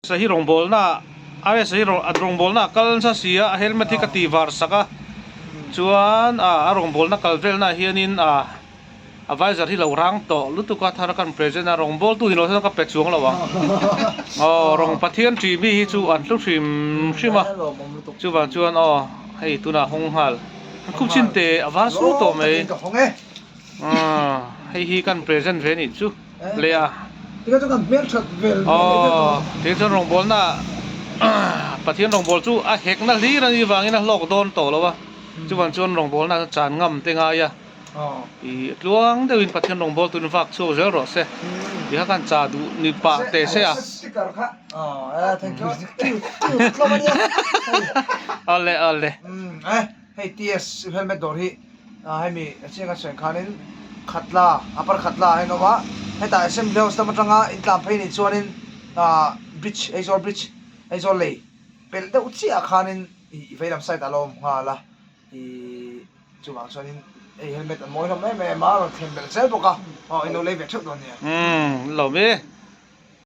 Sa hi rawngbawlna ah RS hi a rawngbawlna a kal nasa si a, a helmet hi ka tih var sak a, chuan a rawngbawlna kal velna ah hianin a a visor hi lo rang tawh lutuk a, thar kan present a, rawngbawltu ni lo chuan ka pe chuang lo ang. Aw rawng Pathian ṭih mi hi chu an hlu hrim hrim a, chuvang chuan aw hei tunah hawng nghal, an khup chin teh a var sur tawh mai. Hei hi kan present ve nih chu leh a. Tikha chuan kan hmel that vel vel leh deuh tawh. Tikha chuan rawngbawlna Pathian rawngbawl chu a hekna hlir a nih vangin a hlawk dawn tawh lo a, chuvang chuan rawngbawlna chu chan ngam te ngai a, ih tluang deuhin Pathian rawngbawl turin vak chhuak zel rawh se, tikha khan cha duh ni pah teh se a. Awle awle. Hei TS helmet dawr hi hemi a chiang a sawi ang khanin Khatla upper Khatla ah hian a awm a, hetah Assembly House lam atanga intlan phei nih chuanin ah bridge Aizawl bridge Aizawl lei pelh deuh chiah ah khanin ih veilam side ah a lo awm nghal a, ih chuvang chuanin hei helmet an mawi hlawm em em a, a rawn thlen belh zel bawk a, aw in lo lei ve theuh dawn nia. Umm lawm e.